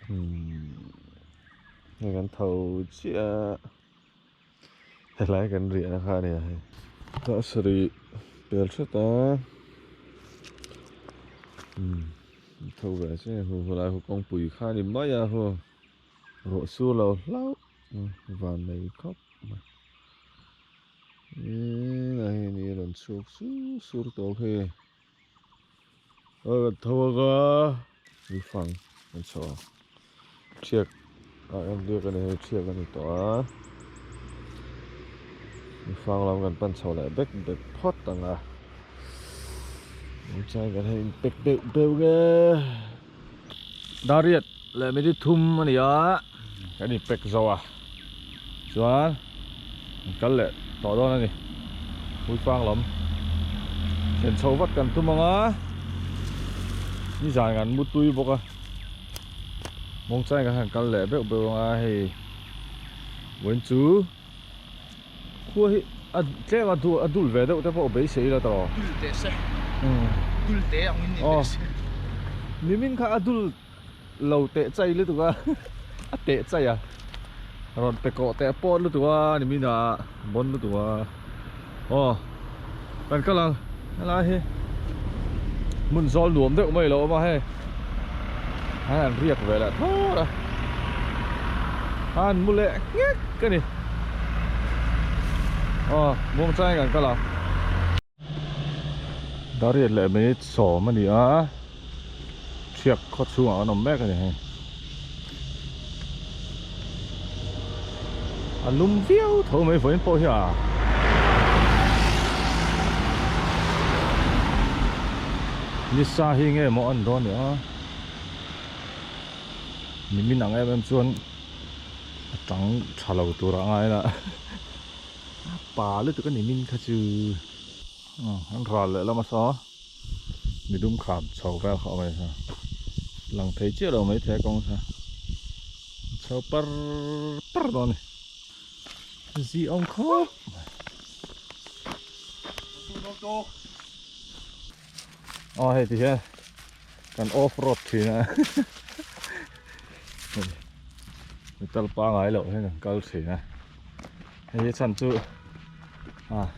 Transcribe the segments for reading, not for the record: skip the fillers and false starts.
Hei kan tho chiah a helai kan riahna kha a nia hei dar sarih pel hret a umm tho ve chiah a helai hu kawngpui kha a ni mai a hu ruah sur lo hlauh van nei khawp mai umm a hei ni rawn chhuak sur sur tawh khi. A kan tho ang a mi fang an chho a thiak ah hian biak a ni hei thiak a ni tawh a mi fang lam kan pan chho leh bek bek phawt ang a chuan kan hei inpek beuh beuh nge dariat leh minute thum a ni a kan inpek zo a chuan an kal leh tawh dawn a ni Puifang lam thlen chho vat kan tum ang a nizan kan mu tui bawk a mawngchai kan han kal leh beuh beuh ang a hei vawiin chu khua hi a tlem a a dul ve deuh te pawh beisei ila tawh dul teh se dul teh ang in ni teh se nimin kha a dul lo teh chai lutuk a a teh chai a rawn pe kawh teh pawt lutuk a ni min a bawn lutuk a aw kan kal ang helai hi hmun zawl nuam deuh mai lo awm a hei an han riak ve leh thawt a an mu leh nghek a ni aw muangchangin kan kal ang. Dariat leh minute sawm a ni a thiak khaw chhungah an awm mek a ni hei a lum viau tho mai vawiin pawh hi a nisa hi nge maw a ni dawn ni a nimin ang em em chuan a tang tha lo tur a ngai la. A pa lutuk a ni min kha chu an ral leh lam a saw midum kham chho vel kha awm a ni kha lang thei chiah lo mai thei a kawng kha chho par par dawn a ni zi awm khawp mai aw hei ti hian kan off road thin a metal pangai loh hian kan kal thin a. Hei chhan chu ah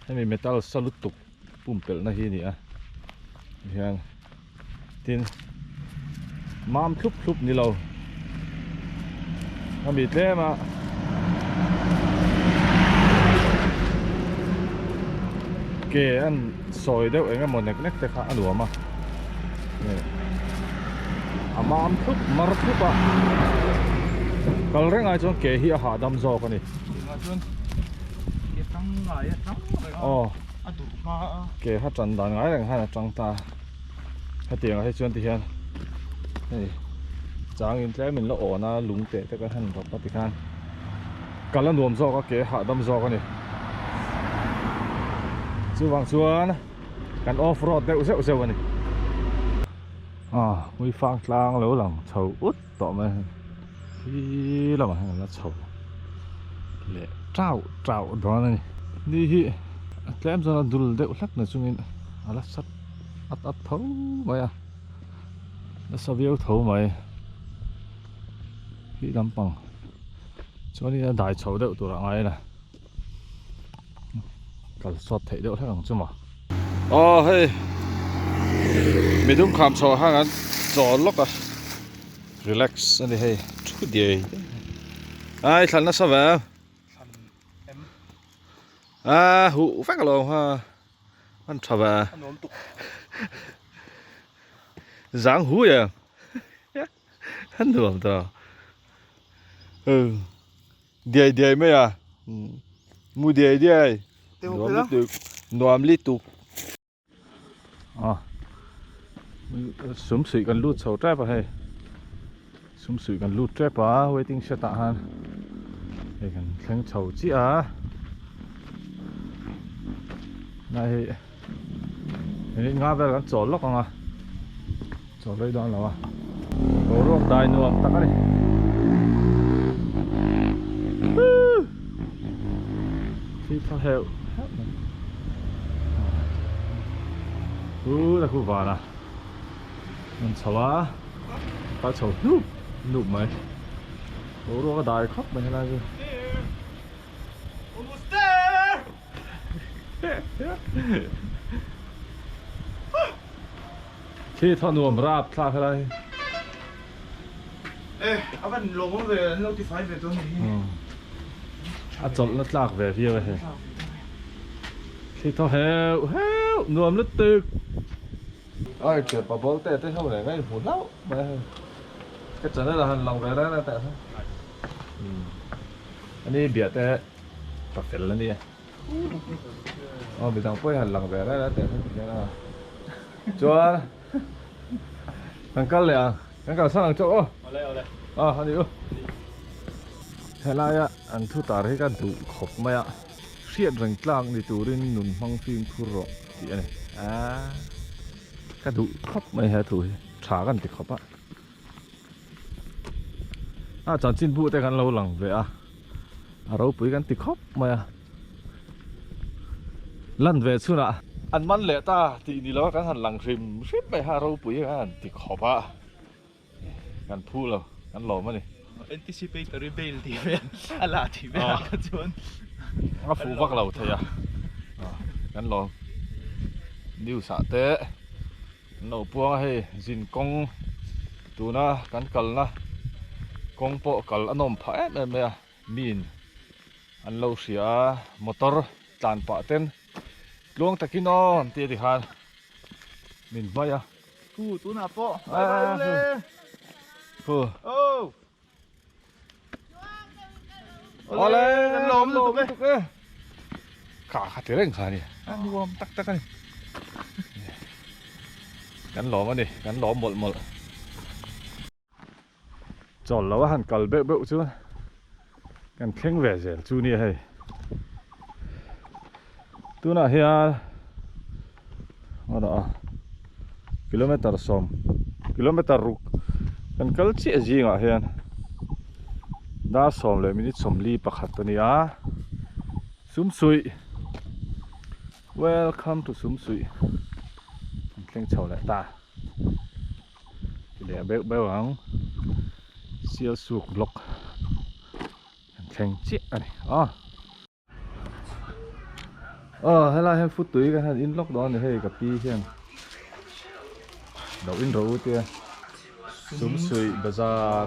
hemi metal sa lutuk pumpelh na hi a ni a hian tin mam thlup thlup ni lo hemi tlem a ke an sawi deuh eng emaw nek nek te kha a nuam a a mam thlup mar thlup a kal reng ai chuan ke hi a hahdam zawk a ni aw ke kha tan dan ngai reng khan a tang ta hetiang ah hi chuan ti hian hei changin tlem in la awn a lung teh te kan han rawp a tikhan kal a nuam zawk a ke a hahdam zawk a ni chuvang chuan kan off road deuh zeuh zeuh a ni ah Hmuifang tlang lo lang chho ut tawh mai khi lamah hian an la chho leh tauh tauh dawn a ni ni hi a tlem chuan a dul deuh hlek na chungin a la sat at at tho mai a nasa viau tho mai khi lampang chuanin a dai chho deuh tur ah ngai a. Kal sawt theih deuh hlek ang chu maw. Aw hei midum kham chho hang an chawl lawk a relax a ni hei thu diai ai thlan nasa ve a huh vek alawm ha an tha ve zang hu e an nuam ta Diai diai mai a mu diai diai nuam lutuk nuam lutuk a sum suih kan lut chho tep a hei sum suih kan lut tep a waiting shed ah khan hei kan thleng chho chiah a nai hei minute nga vel kan chawl lawk ang a chawl rei dawn lo a boruak dai nuam tak a ni thli thaw heuh heuh mai u la khu van a rawn chho a. Kal chho hnup hnup mai. Boruak a dai khawp mai helai chu. Almost there! Khi thaw nuam rap thlak helai. E, a van lawm awm ve, an lo tifai ve dawn ni hi. A chawlhna tlak ve viau e hei. Khi thaw heuh heuh nuam lutuk. Ai thian pa ball te te ho leh ngai hmu hlauh mai hei. Ka channel ah han lang ve reng reng teh ang. Ani biah te pa fel ania. Aw midang pawh hi han lang ve reng reng teh ang ti hian a. Chuan kan kal leh ang kan kalsan ang chauh aw. Awle awle. Aw ani u. Helaia an thu tar hi ka duh khawp mai a. Hriat reng tlak ni turin nun hmang fimkhur rawh tih a ni. Aaa ka duh khawp mai he thu hi tha kan ti khawp a. A chanchin bu te kan lo lang ve a, a ropui kan ti khawp mai a. Lan ve chhunah an man leh ta tih ni lo kan han lang hrim hrim mai kha a ropui kan han ti khawp a. Kan phu lo, kan lawm a ni. Anticipatory bail tih vel a la tih vel ah kha chuan a fuh vak lo thei a, kan lawm. News ah te an lo puang a hei zin kawng tuna kan kalna kawng pawh kal a nawm phah em em mai a, miin an lo hria a motor tlan pah ten tluang takin aw an ti a tikhan min hmai a. Thu tunah pawh bye bye u le. Thu. Oh. Ole kan lawm lutuk e. Kha kha ti reng kha ni. A nuam tak tak a ni. Kan lawm a ni, kan lawm mawlh mawlh. Chawl lo a han kal beuh beuh chuan kan thleng ve zel chu nia hei. Tunah hian a dah a kilometer sawm kilometer ruk kan kal chiah zingah hian dar sawm leh minute sawmli pakhat a ni a Sumsuih welcome to Sumsuih kan thleng chho leh ta. Ti leh beuh beuh ang Sialsuk block kan thleng chiah a ni a aw helai hian futui kan han in lawk dawn a ni hei ka pi hian lo in rawh u tia Sumsuih bazar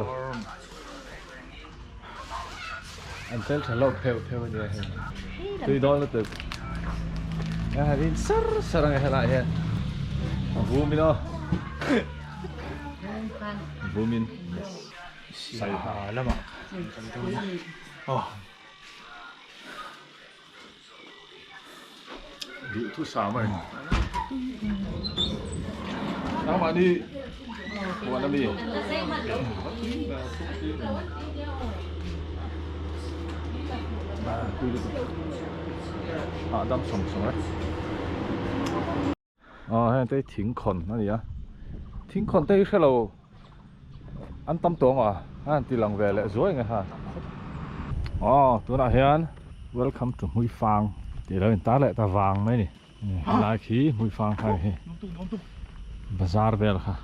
an fel tha hlauh pheuh pheuh a nia hei tui dawn lutuk a han in sar sar ang e helai hian a vum in aw vum in saiha lamah aw Duh thu sam a ni. Nangmahni huan a mi. Hahdam sawng sawng e. Aw heng te hi thingkhawn a ni a thingkhawn te hi hrelo an tam tawng a a han ti lang ve leh zuai nge kha aw tunah hian welcome to Hmuifang tih lo in tar leh ta vang mai a ni helai khi Hmuifang kha a ni hi bazar vel kha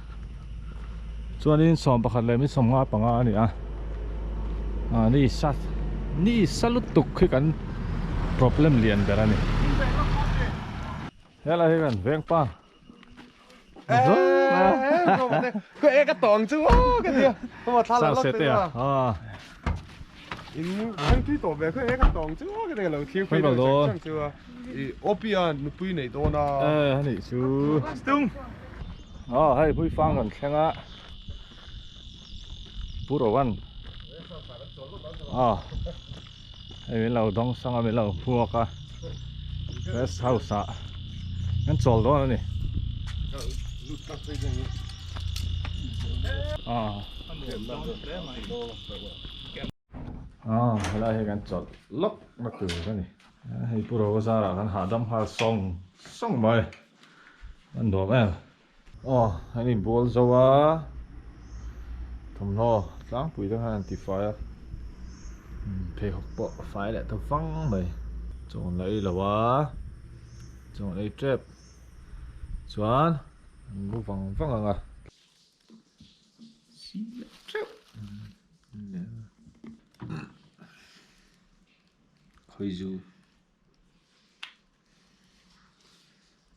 chuanin 11 leh min 55 a ni a ah ni sa ni sa lutuk khi kan problem lian ber a ni. Helai hi kan veng pa. Ka e ka tawng chu aw ka tia. Ka thla la lawk te a. In thang tui tawh ve ka e ka tawng chu aw ka tia lo thlir phei deuh chang chu a. I opia nupui nei dawn a. E ani chu. Stung. Aw hei hui fang kan thleng a. Pu Rowan. Aw. Hei min lo dawng sang a min lo hmuak a rest house ah kan chawl dawn a ni ah helai hi kan chawlh lawk na tur a ni hei pu Roa zarah kan hahdam nghal sawng sawng mai a nuam em. Aw an inbual zo a thawmhnaw tlangpui te khan an ti fai a pheikhawk pawh a fai leh ta vang mai chawn la ei lo a chawn ei tep chuan an mu vang vang ang a. Khawizu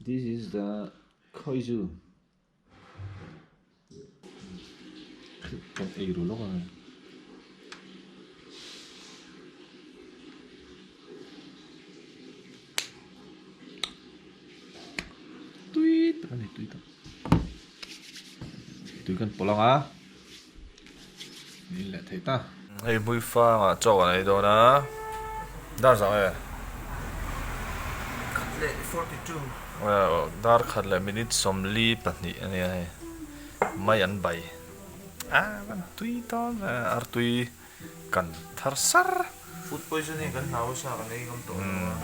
This is the khawizu Kan ei ru lawk ang e. Tui tak a ni tui tak. Tui kan pawlh ang a. Ni leh thei ta. Hei hmui fangah chaw kan ei dawn a, dar zang e. Khat leh 42. Dar khat leh minute 42 a nia hei, mai an bai a kan tui dawn ve artui kan thar sar. Food poisoning kan hlau a sa kan ei ngam tawh lo a,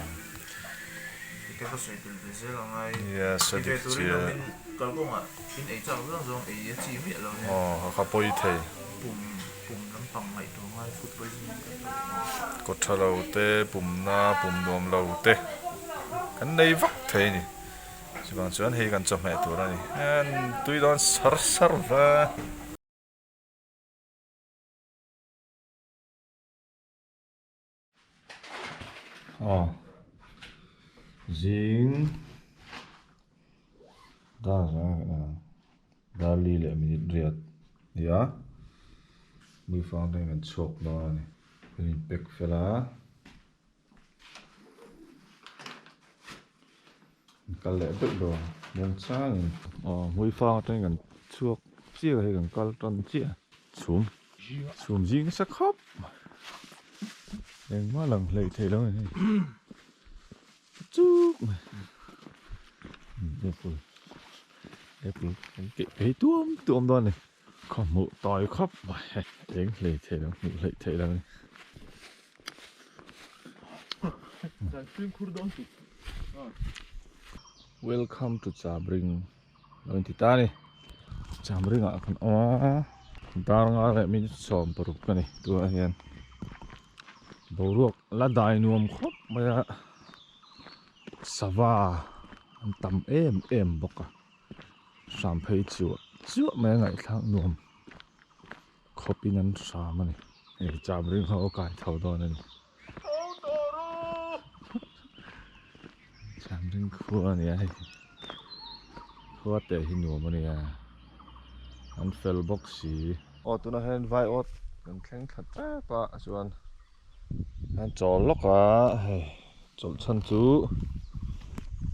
ite ka sawi tel ve zel ang ai. Yes a dik chiah. Ti ve turin awmin kalkawngah in ei chak zawng zawng ei a chi miah lo nia. Aw ka pawi thei. Pum pum lampang ngaihtuah ngai food poisoning kan hlau tawh. Kaw tha lo te pum na pum nuam lo te kan nei vak thei a ni. Chuvang chuan hei kan chawhmeh tur a ni. Tui dawn sar sar va. Aw zing dar dar li leh minute riat a ni a mi fang te kan chhuak dawn a ni kan in pack fel a kan kal leh deuh dawn muangchangin aw hmui fang atangin kan chhuak chiah a hei kan kal tan chiah chhum. Chhum zing nasa khawp mai. Engmah lang hleih theih lo a ni. Chuk mai. Apple. Apple kan keih phei tuam tuam dawn a ni. Khaw hmuh tawi khawp mai. Eng hleih theih lo, hmuh hleih theih lo a ni. Welcome to Chabring. Lo inti ta a ni. Chamring ah kan awm a, dar nga leh minute 60 a ni tunah hian boruak la dai nuam khawp mai a, sava an tam em em bawk a, hram phei chuah chuah mai a ngaihthlak nuam khawpin an hram a ni. Hei chamring ho a kai tho dawn a ni. Chamring khua a ni a hei khua te hi nuam a nia an fel bawk si. Aw tunah hian vai awt kan thleng thla tep a chuan an chawl lawk a hei chawlh chhan chu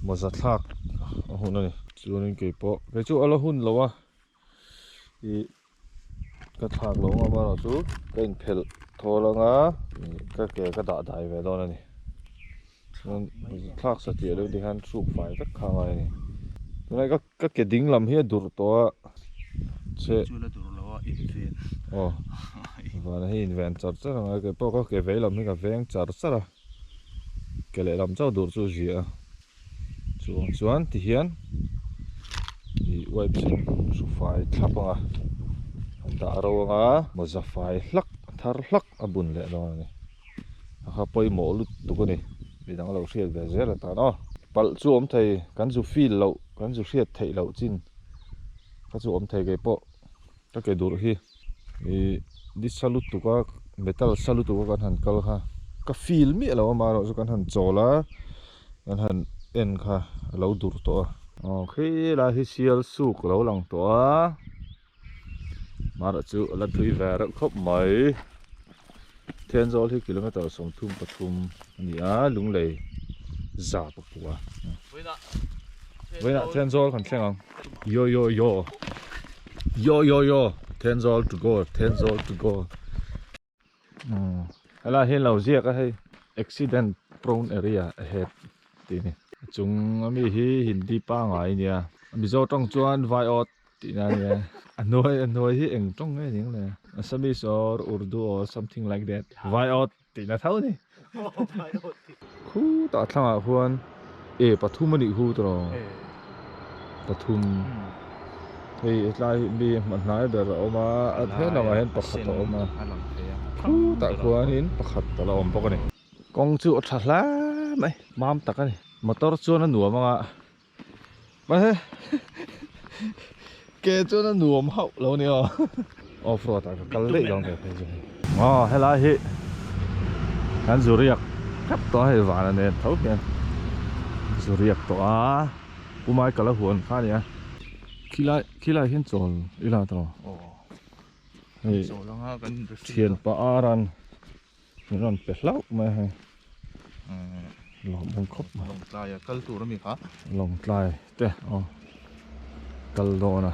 mawza thlak a hun a ni chuanin keipawh kei chu a la hun lo a ih. Ka thlak lo ngam erawh chu ka inphelh thawl anga ka ke ka dah dai ve dawn a ni. Chuan thlak satliah deuh te hian hruk fai vek kha a ngai a ni. Tunlai ka ka ke ding lam hi a durh tawh a che. Chu la durh lo a inven. Aw vana hi inven char char ang a kei pawh ka ke vei lam hi ka veng char char a ke lehlam chauh durh chu a zia a. Chuang chuan ti hian ih wipes in hru fai thlap ang a an dah ro ang a mawza fai hlak a thar hlak a bun leh dawn a ni a kha pawimawh lutuk a ni midang lo hriat ve zel atan aw palh chu awm thei kan zu feel loh kan zu hriat theih loh chin kha chu awm thei kei pawh ka ke durh hi ih nisa lutuk a metal sa lutuk a kan han kal kha ka feel miah lo amaherawhchu kan han chawl a. Kan han en kha a lo dur tawh a. Aw khi lai hi sial suk a lo lang tawh a. Mahra chu a la thui ve reuh khawp mai. Thenzawl hi kilometer 33 a ni a, Lunglei za pakua. Vawiinah Thenzawl kan thleng ang. Yo yo yo. Yo yo yo. Thenzawl to go, Thenzawl to go. Helai hi lo ziak a hei accident prone area ahead tih a ni a chung ami hi hindi pangai a nia mizo tawng chuan vai awt tih na a nia a hnuai a hnuai hi eng tawng nge ning le assamese or urdu or something like that vai awt tih na tho a ni khutah thlangah khuan e pathum a nih hu tawh pathum hei hetlai hi mi hmanhnai ber a awm a a then angah hian pakhat a awm a khutah khuanin pakhat a la awm bawk a ni kawng chu a tha hle mai mam tak a ni motor chuan a nuam ang a mahse ke chuan a nuam hauh lo a ni aw off road ah ka kal daih dawn ve phei chu hei aw helai hi kan zu riak. hrep tawh a hei vana nen tho hian zu riak tawh a Pu Michael a huan kha a nia khilai khilai hian chawl ila tawh hei thianpa aran min rawn pe hlauh mai a hei lawmawm khawp mai Lawngtlai a kal tur ami kha Lawngtlai te aw kal dawn a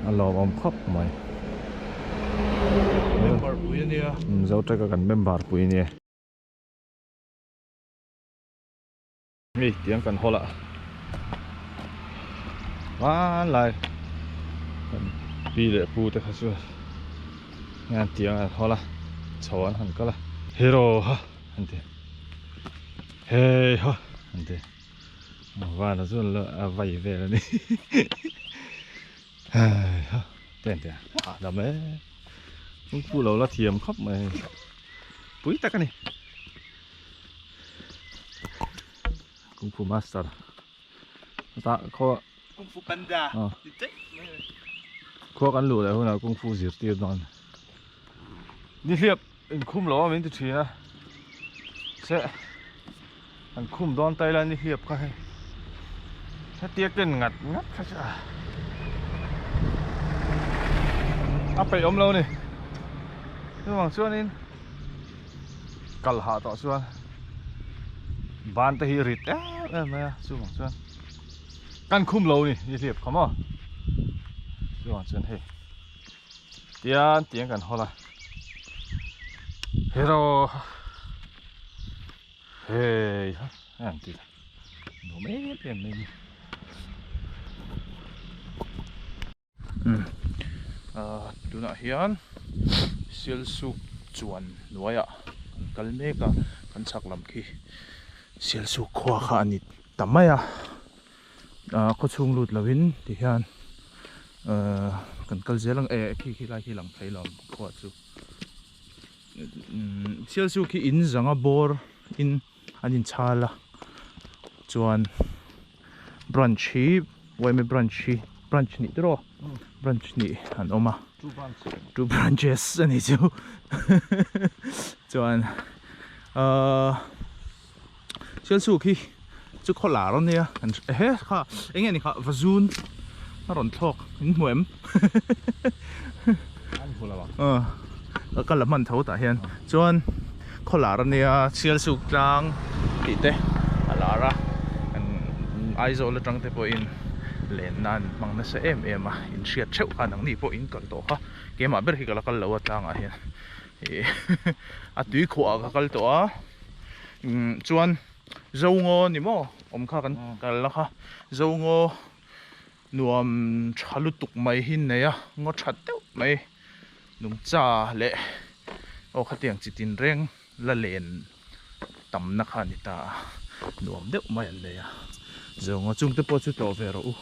a lawmawm khawp mai Member pui ania Zotrek a kan member pui ania. Mi tiang kan hawl a hmanlai kan pi leh pu te kha chuan hian tiang an hawl a chho an han kal a hero ha an ti hei ha an ti vana chuan a vai vel a ni hei ha te an ti a hahdam e kungfu lo la thiam khawp mai hei pui tak a ni. Kung Fu Master ta khaw Kung Fu Panda khua kan luh leh hunah Kung Fu zirtir dawn ni hliap inkhum lo a min ti thin a se an khum dawn ta ila ni hliap kha hei hetia ken ngat ngat kha chu a peih awm lo a ni chuvang chuanin kal hah tawh chuan ban te hi rit em em mai a chuvang chuan kan khum lo ni ni hliap kha maw chuvang chuan hei tian tiang kan hawl a hero hei ha an ti nuam em em mai ni. Tunah hian Sialsuk chuan hnuaiah kan kal mek a, kan chhak lam khi Sialsuk khua kha a ni ta mai a, khaw chhung lut lovin tihian kan kal zel ang e khi khi lai khi lang thei lo khua chu Sialsuk khi in zanga bawr in an inchhal a chuan. Branch hi yma branch hi branch hnih tiraw branch hnih an awm a two branches a ni chu chuan ahh Sialsuk hi chu khaw lar a nia kan he kha eng nge ni kha vazun a rawn thlawk in hmu em aw ka kal a hman tho tah hian chuan khaw lar a nia Sialsuk tlang tih te a lar a Aizawl atang te pawhin lenna an hmang nasa em em a in hriat theuh khan ang ni pawh in kal tawh kha keimah ber hi ka la kal lo a tlangah hian ih a tui khuah ah ka kal tawh a chuan Zongaw ni maw awm kha kan kal a kha Zongaw Nuam tha lutuk mai hi nei a, ngaw tha deuh mai nungcha leh aw khatiang chi tin reng la len tamna kha a ni ta a, nuam deuh mai an nei a, zawnga chungte pawh chu tlawh ve rawh u,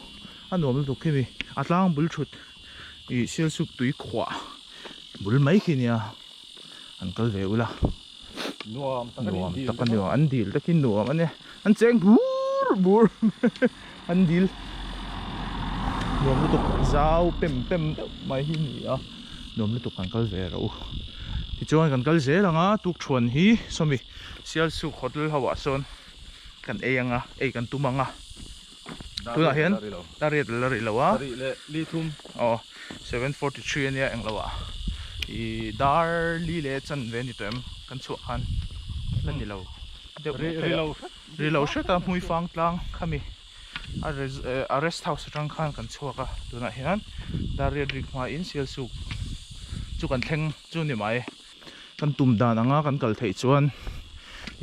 a nuam lutuk khi mi a tlang bul thut ih Sialsuk tui khuah bul mai khi nia an kal ve ula nuam tak a ni an dil te khi nuam a nia an cheng bur bur an dil nuam lutuk zau pem pem deuh mai hi a ni a nuam lutuk kan kal ve rawh u tichuan kan kal zel ang a tukthuan hi sawmi Sialsuk hotel ho ah sawn kan ei ang a ei kan tum ang a tunah hian dariat la rih lo a aw 7:43 ania englo ah ih dar li leh chan ve a ni tawh em kan chhuah khan la ni lo deuh mai thei a ri lo hret a hmui fang tlang khami a a rest house atang khan kan chhuak a tunah hian dariat rik hmain Sialsuk chu kan thleng chu ni mai. Kan tum dan anga kan kal theih chuan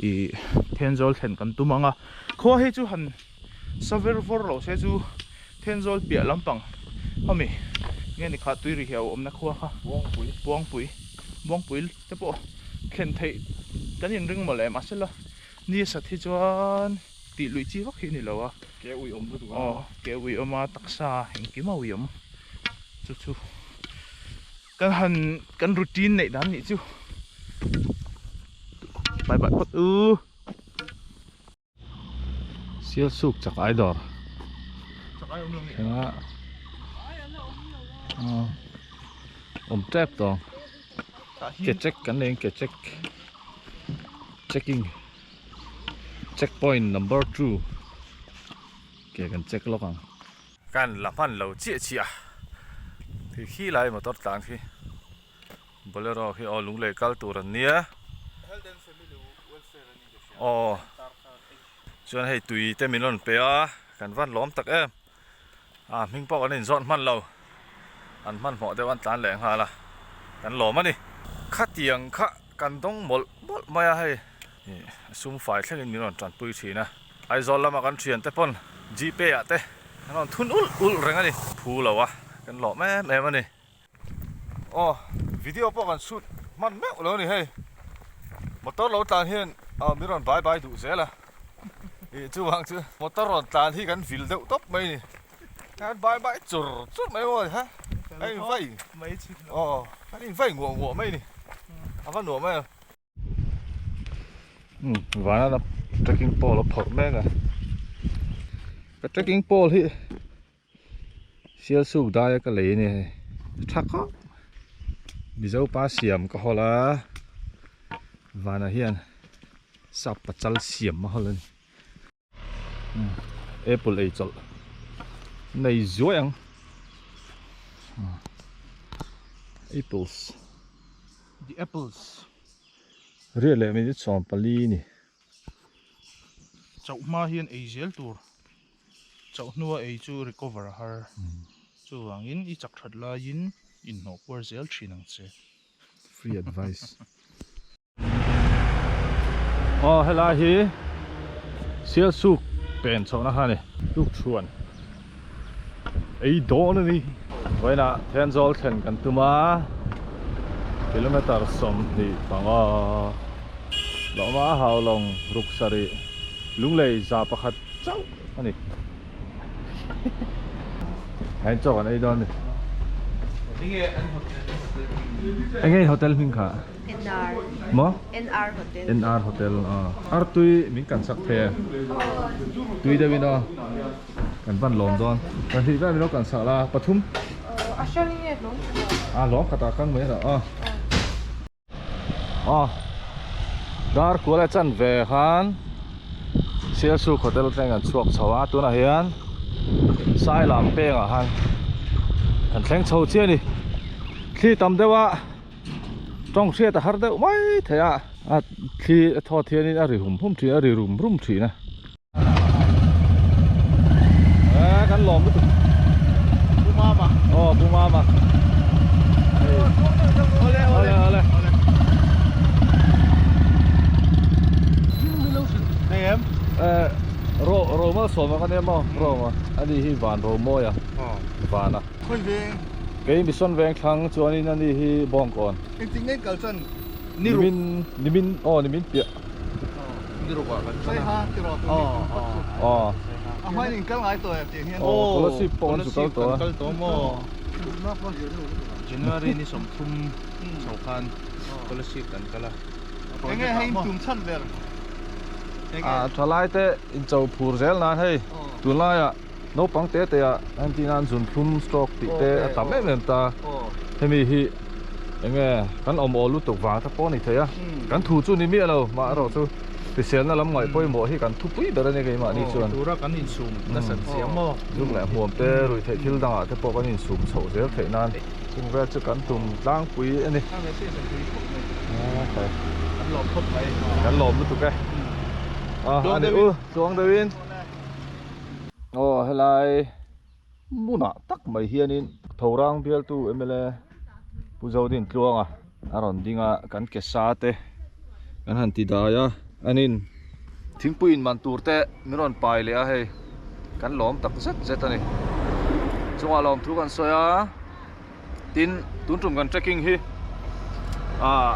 ih Thenzawl thlen kan tum ang a, khua hi chu han sa ver vawr lo se chu Thenzawl piah lampang ami nge ni kha tui ri hi a awmna khua kha Buangpui Buangpui Buangpui te pawh thlen theih kan inring mawle mahse la ni a sat hi chuan tih luih chi vak hi a ni lo a Ke ui awm lutuk a aw ke ui awm a taksa engkim a ui awm chu chu. Kan han kan routine neih dan nih chu bye bye phawt u. Sialsuk chak ai dawr. Chak ai awm lo ni. Thleng a. Awm tep tawng. Ke check kan nei ke check. Checking check point number 2 ke kan check lawk ang. Kan la hman lo chiah chiah a, khi khi lai motor tlan khi bolero khi aw lunglei kal tur an nia aw chuan hei tui te min rawn pe a kan van lawm tak em a hming pawh kan inzawt hman lo an hmanhmawh deuh an tlan leh nghal a kan lawm a ni khatiang kha kan dawng mawlh mawlh mai a hei ih sum fai thlengin min rawn tanpui thin a Aizawl lama kan thiante pawn Gpay ah te an rawn thun ulh ulh reng a ni phu lo a kan lawm em em a ni. Aw video pawh kan shoot hman meuh lo a ni hei motor lo tlan hian aw min rawn bai bai duh zel a ih chuvang chu motor rawn tlan hi kan vil deuh tawp mai a ni kan bai bai chur chur mai maw ha a in vai aw kan in vai nguah nguah mai a ni a va nuam em. Vana trekking pole a phawrh mek a ka trekking pole hi. Sialsuk daia ka lei a ni hei tha khawp Mizo pa siam ka hawl a vanah hian sap pachal siam a hawl a ni apple ei chawlh nei zuai ang apples the apples riat leh minute 14 a ni. Chauh hma hian ei zel tur. Chauh hnua ei chu recover a har. Chuvangin i chak that laiin inhnawh puar zel thin ang che. Free advice. Aw helai hi Sialsuk pen chhohna kha a ni. Tukchhuan ei dawn a ni. Vawiinah Thenzawl thlen kan tum a, kilometer 25 Lawma Haulawng ruk sarih Lunglei 100 chauh a ni. Heng chaw kan ei dawn a ni. Enge in hotel hming kha? NR. Maw? NR hotel. NR hotel a. Artui min kan sak thei e. Tui deuh in aw. Kan van lawm dawn. Pahnih vel min lo kan sak la pathum. A hran in nge hlawm khat ah? A hlawm khat ah kang mai a aw. Aw dar kual a chan ve khan Sialsuk hotel thleng kan chhuak chho a tunah hian Sailam pengah khan kan thleng chho chiah a ni. Thli tam deuh a tawng hriat a har deuh mai thei a a thli a thawt hianin a ri hum hum thin a ri rum rum thin a. Kan lawm lutuk Pu Mama Aw Pu Mama Ole ole ole Nei em Eh ro ro mal sawm a kan em aw ro ma ani hi van ro mawi a van a Khawi veng Kei mission veng thlang chuanin ani hi Bawngkawn Engtik ngei kal chuan Nimin nimin aw nimin piah Kolasib pawh an chu kal tawh a. Kal tawh maw? January ni 30 chho khan Kolasib kan kal a. Enge hei in tum chhan ber? A thalai te incho phur zel nan hei tunlaiah naupang te te ah entir nan zunthlum stroke tih te a tam em em ta. Hemi hi enge kan awm awl lutuk vang te pawh a ni thei a, kan thu chu ni miah lo mah erawh chu hriselna lam ngaih pawimawh hi kan thupui ber a ni keimahni chuan. Tura kan insum nasat chiang maw? Zuk leh hmuam te ruih theih thil dangah te pawh kan insum chhoh zel theih nan chung vel chu kan tum tlangpui a ni. Kan lawm khawp mai. Kan lawm lutuk e. A ni u, tluang deuhin. Aw helai. Hmunah tak mai hianin Thorang bialtu mla Pu Zodin Tluanga a rawn ding a, kan ke sa te kan han ti dai a, anin thingpui in man tur te min rawn pai leh a hei kan lawm tak zet zet a ni. Chungah lawm thu kan sawi a, tin tun tum kan trekking hi ah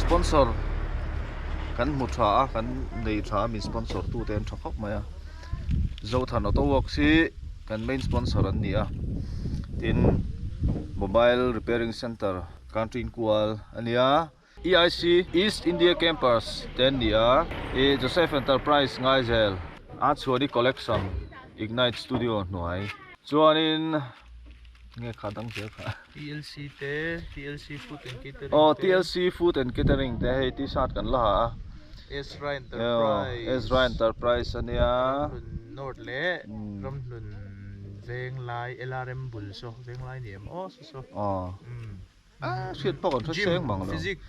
sponsor kan hmu tha a, kan nei tha a min sponsor tu te an tha khawp mai a. Zothan Auto Works hi kan main sponsor an ni a, tin mobile repairing center country inkual a ni a, EIC East India Campers te an ni a, ih Joseph Enterprise Ngaizel a chhuani collection Ignite Studio hnuai chuanin. Nge kha dang zel kha. TLC te, TLC Food and Catering te. Aw TLC Food and Catering te hei t-shirt kan la ha a. Ezra Enterprise. Ezra Enterprise ania. Ramhlun North leh Ramhlun Venglai LRM bul saw Venglai ni em aw saw saw. Aw. Ah hriat pawh kan hre seng mang lo. Physique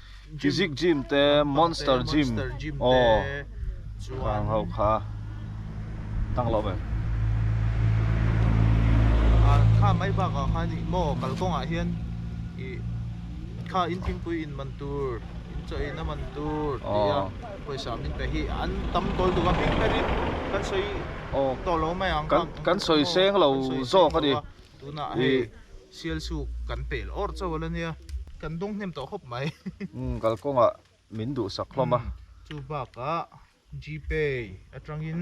Physique gym te Monster gym Monster gym te aw chuan khang ho kha tang lo ve. Ah kha mai bakah khan ih maw kalkawngah hian ih kha in thingpui in man tur in chaw in a man tur tih a pawisa min pe hi an tam tawl tuk a hming berin kan sawi tawh lo mai ang kan kan sawi seng lo zawk a ni. Tunah hei Sialsuk kan pel awr chauh ala nia, kan dawng hnem tawh khawp mai. Umm kalkawngah min duhsak hlawm a. Chu bakah Gpay atangin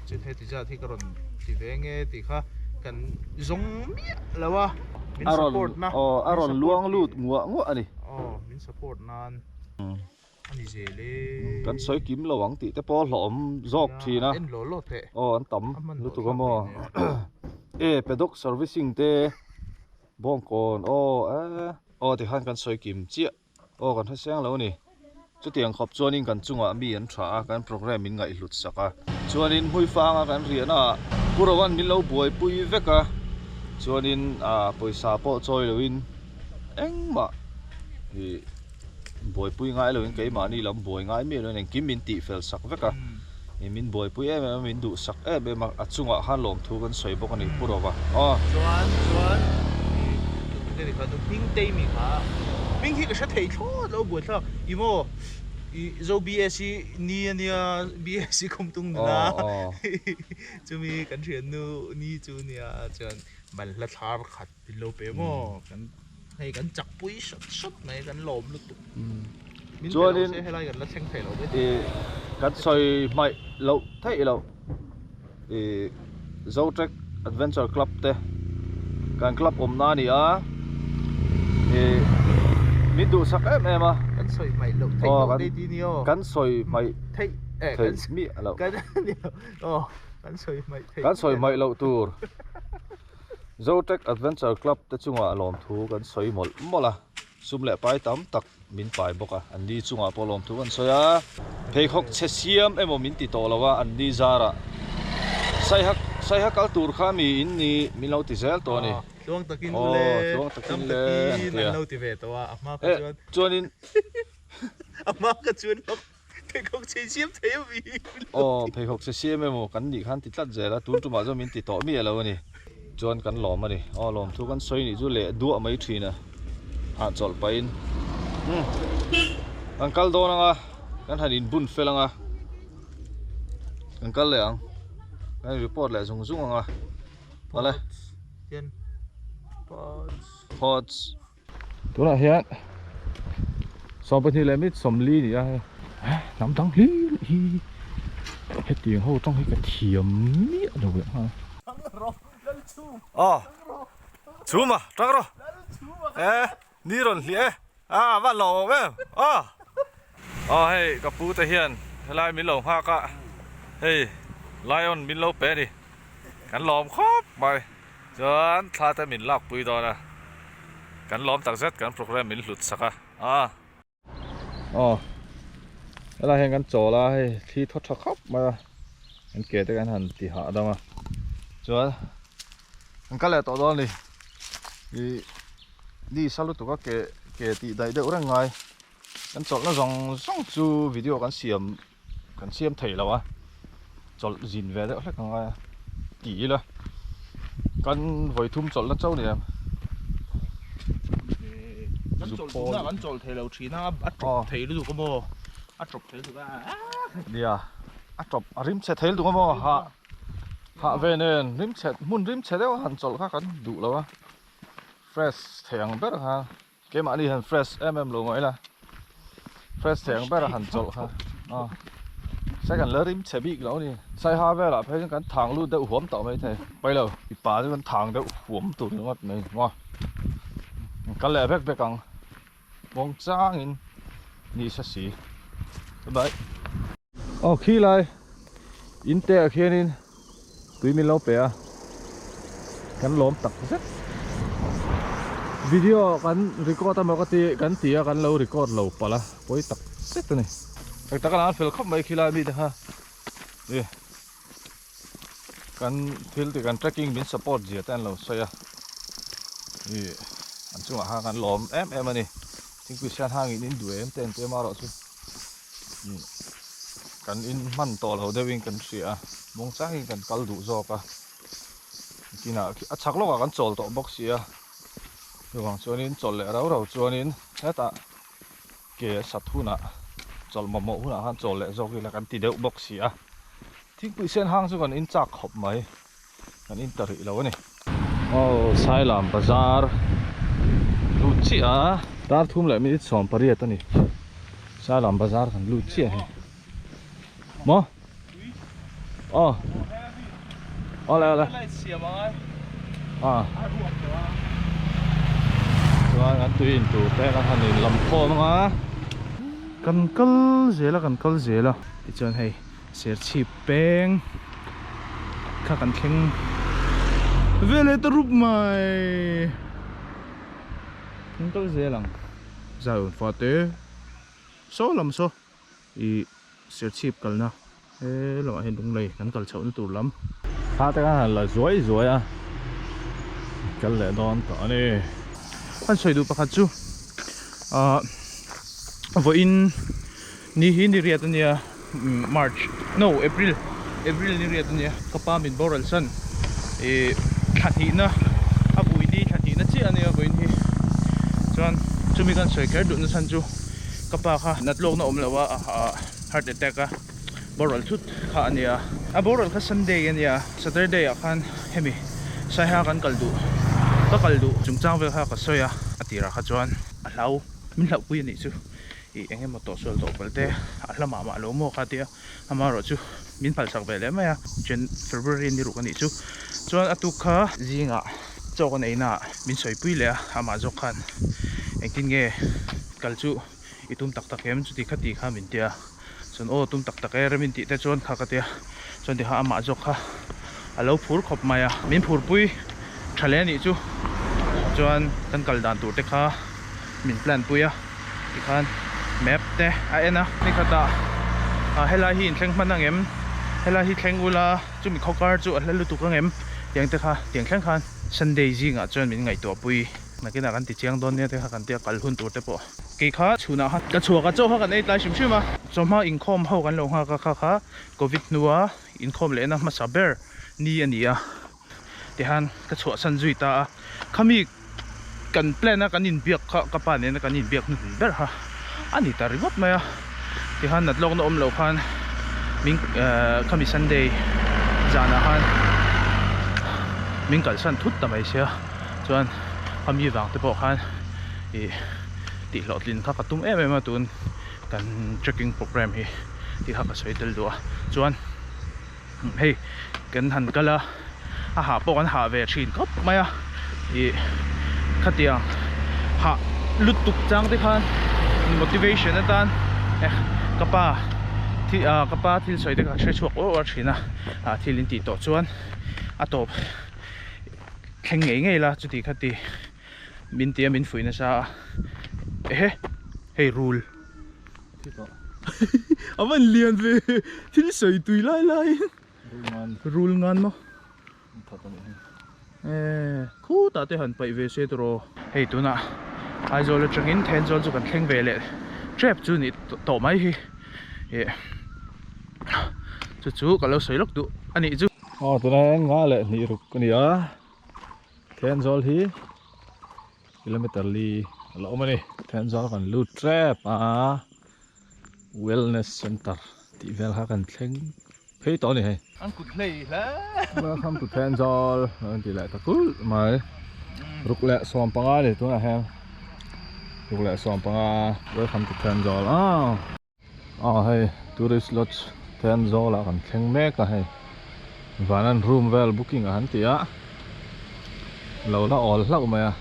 chun heti zat hi ka rawn ti ve nge tih kha kan zawng miah lo a, min support na. Aw a rawn luang lut nguah nguah a ni. Aw min support nan. A ni zel e. Kan sawi kim lo ang tih te pawh hlawhawm zawk thin a. En law law teh. Aw an tam lutuk a maw. E paddock servicing te bawngkawn aw e aw tikhan kan sawi kim chiah aw kan hre seng lo a ni. Chutiang khawp chuanin kan chungah mi an tha a kan programme in ngaihhlut sak a. Chuanin hmuifanga kan riahna ah Pu Rowan min lo buaipui vek a chuanin ah pawisa pawh chawi loin engmah ih buaipui ngai loin keimahni lam buai ngai miah loin engkim min tih fel sak vek a ih min buaipui em em a min duh sak em em a a chungah khan lawmthu kan sawi bawk a ni pu rova aw. Chuan chuan ih tunge ni kha nu hming tei mi kha hming hi ka hre thei thlawt lo buaithlak ih maw ih zo BSc ni a nia BSc khumtung nula chumi kan thiannu ni chu nia chuan balhla thlar khat Min lo pe maw? Kan hei kan chak pui hrat hrat mai kan lawm lutuk. Min pe lo se helai kan la thleng thei lo mai. Ih kan sawi hmaih loh theih loh ih Zotrek Adventure Club te kan club awmna a ni a ih min duhsak em em a. Kan sawi hmaih loh theih loh te ti ni aw. Kan sawi hmaih theih theih miah loh. Kan aw kan sawi hmaih theih. Kan sawi hmaih loh tur. Zotrek Adventure Club te chungah lawmthu kan sawi mawlh mawlh a, sum leh pai tam tak min pai bawk a, an ni chungah pawh lawmthu kan sawi a, pheikhawk chhe siam emaw min ti tawh lo a, an ni zarah Saiha Saiha kal tur kha mi in ni min lo ti zel tawh a ni. Tluang takin u le, tam takin an lo ti ve tawh a, a hma kha chuan. Chuanin. A hma kha chuan. Pheikhawk chhe siam thei a mi. Aw pheikhawk chhe siam emaw kan nih khan ti tlat zel a, tun tumah chuan min ti tawh miah lo a ni. Chuan kan lawm a ni. Aw lawm thu kan sawi nih chu leh duah mai thin a, hahchawlh pahin umm kan kal dawn ang a, kan han inbun fel ang a, kan kal leh ang, kan in report leh zung zung ang a, awle. Pots. Tunah hian 22 leh minute 40 ni a hei hnam dang hlir hi hetiang ho tang hi ka thiam miah lo leh nghal. Aw chhum a tang rawh e ni rawn hliah e a va hlauh awm em aw aw hei ka pu te hian helai min lo nghak a hei lion min lo pe a ni kan lawm khawp mai. Chuan thla te min lak pui dawn a, kan lawm tak zet kan programme min hlut sak a, ah. Aw helai hian kan chawl a hei thli thaw tha khawp mai a kan ke te kan han ti hah dam a chuan kan kal leh tawh dawn a ni ih ni sa lutuk a ke ke tih daih deuh reng ngai kan chawlhna zawng zawng chu video kan siam Kan siam thei lo a, chawlh zin ve deuh hlek ang a ti ila, kan vawi thum chawlhna chauh ni em? Kan chawlh duhna kan chawlh thei lo thin a, a tawp thei lutuk a maw? A tawp thei lutuk a. Nia, a tawp a rim chhe thei lutuk a maw? Hah hah ve nen rim chhe hmun rim chhe deuh a han chawlh kha kan duh lo a, fresh thei ang ber kha. Keimahni han fresh em em lo mai la, fresh thei ang ber a han chawlh kha a sai kan la rim chhe bik lo a ni. Saiha velah phei chuan kan thang lut deuh huam tawh mai thei pai lo mipa chu kan thang deuh huam tur ringawt mai maw kal leh vek vek ang muang changin ni sa si bye bye. Aw khilai in te ah khianin tui min lo pe a. Kan lawm tak zet. Video kan record emaw ka ti kan ti a kan lo record lo palh a pawi tak zet a ni. Hei taka an fel khawp mai khilai mite kha e kan thil tih kan trekking min support zia te an lo sawi a ih an chungah khan kan lawm em em a ni thingpui sian hangin in duh em te an ti a amaherawhchu ih kan in hman tawh lo deuhin kan hria a muangchangin kan kal duh zawk a kinah a chhak lawkah kan chawl tawh bawk si a chuvang chuanin chawlh leh rau rau chuanin hetah ke a sat hunah chawlh mamawh hunah khan chawl leh zawk ila kan ti deuh bawk si a thingpui sen hang chu kan in chak khawp mai kan in ta rih lo a ni. Aw Sailam bazar lut chiah a dar thum leh minute 18 a ni Sailam bazar kan lut chiah hei maw aw awle awle ah chuan kan tui in tur te kan han in lam khawm anga. Kan kal zel a kan kal zel a tichuan hei Serchhip peng kha kan thleng ve leh ta rup mai kan kal zel ang Zion fate saw lam saw ih Serchhip kalna he lamah hian lunglei kan kal chhohna tur lam. Thla te khan han la zuai zuai a, kal leh dawn tawh a ni. Kan sawi duh pakhat chu ahh vawiin ni hi ni riat a nia March no April April ni riat a nia ka pa min boral san ih thla hnihna a vui ni thla hnihna chiah a nia vawiin hi chuan chumi kan sawi kher duhna chhan chu ka pa kha nat lawkna awm lo a heart attack a boral thut kha a nia a boral kha Sunday a nia Saturday ah khan hemi Saiha kan kal duh ka kal duh chungchang vel kha ka sawi a a tirah kha chuan a hlau min hlauhpui a nih chu ih eng emaw tawh sual tawh palh te a hla mah mah lo maw kha tia amaherawh chu min phalsak ve leh mai a Jan February ni ruk a nih chu chuan a tuk kha zingah chaw kan eina ah min sawipui leh a amah zawk khan engtin nge kal chu i tum tak tak em chuti kha ti kha min tia chuan aw tum tak tak e rem in tih te chuan kha ka tia chuan tikha amah zawk kha a lo phur khawp mai a min phurpui tha hle anih chu chuan kan kal dan tur te kha min plan pui a tikhan map te a en a nikhatah ah helai hi inthleng hman ang em helai hi thleng ula chumi khawkar chu a hla lutuk ang em tiang te kha tiang thleng khan Sunday zingah chuan min ngaihtuah pui. Nakinah kan ti chiang dawn nia te kha kan tia kal hun tur te pawh. Kei kha chhunah khan ka chhuak a, chaw kha kan ei tlai hrim hrim a. Chawhma inkhawm ho kan lo nghak a, kha kha Covid hnua inkhawm lehna hmasa ber ni a ni a. Tihan ka chhuahsan zui ta a. Khami kan plan a kan inbiak kha ka pa nena kan inbiak hnuhnun ber kha a ni ta ringawt mai a. Tihan nat lawkna awm loh khan min khami Sunday zanah khan min kalsan thut ta mai sia. Chuan a mi vang te pawh khan ih tih hlawhtlin kha ka tum em em a tun kan trekking programme hi tih kha ka sawi tel duh a chuan hei kan han kal a a hah pawh kan hah ve thin khawp mai a ih khatiang hah lutuk chang te khan motivation atan eh ka pa ah ka pa thil sawi te kha hre chhuak uar uar thin a ah thil in tih tawh chuan a tawp. Thleng ngei ngei la chuti kha ti min tia min fuih nasa a ehe hei rul a van lian ve thil sawi tui lai lai in rul ngan maw e khutah te han paih ve se tawh hei tunah Aizawl atangin Thenzawl chu kan thleng ve leh tep chu ni tawh mai hi eh chu chu ka lo sawi lawk duh a nih chu. Aw tunah hian nga leh hnih ruk a ni a Thenzawl hi kilometer li a la awm a ni Thenzawl kan lut tep a wellness center tih vel kha kan thleng phei tawh a ni hei. An kut hlei hle. Welcome to Thenzawl an ti leh ta kulh mai ruk leh 15 a ni tunah hian ruk leh 15 welcome to Thenzawl aw. Aw hei tourist lodge Thenzawl ah kan thleng mek a hei vanan room vel booking a han ti a lo la awl hlauh mai a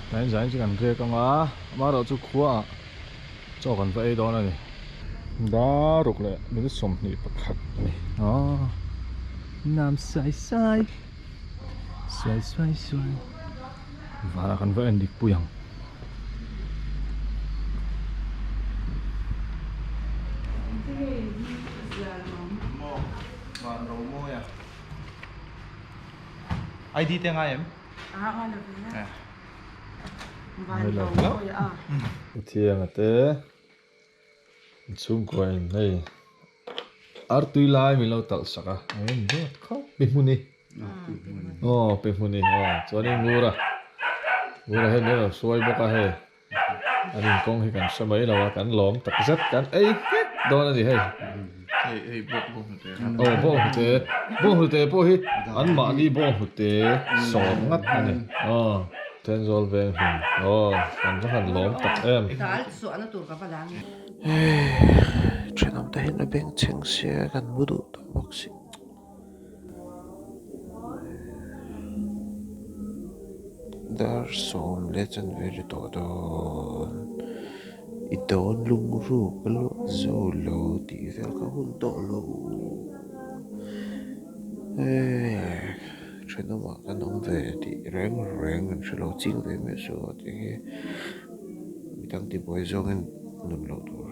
tlai in zain chu kan riak ang a amaherawh chu khua ah chaw kan va ei dawn a ni daruk leh minute 21 a ni aw nam sai sai. Suai suai suai Vanah kan va en dik pui ang. ID te ngai em? Thianga te chhungkua in hei artui lai min lo talh sak a eng deuh khawp pi hmun i aw pi hmun i aw chuanin ngura ngura hian min rawn hruai bawk a hei an inkawng hi kan hre mai lo a kan lawm tak zet kan ei nghek dawn a ni hei aw bawnghnute bawnghnute pawh hi anmahni bawnghnute sawm ngat a ni aw Thenzawl veng hmun aw kan va han lawm tak em. Thenawm te hian a bengchheng sia kan mu duh tawh bawk si. Dar sawm leh chanve ri tawh dawn i dawn lungruk a luah zo lo tih vel ka hun tawh lo thenawmah kan awm ve tih reng reng an hre lo ching ve miah suh a tih hi midang tibuai zawngin nun loh tur.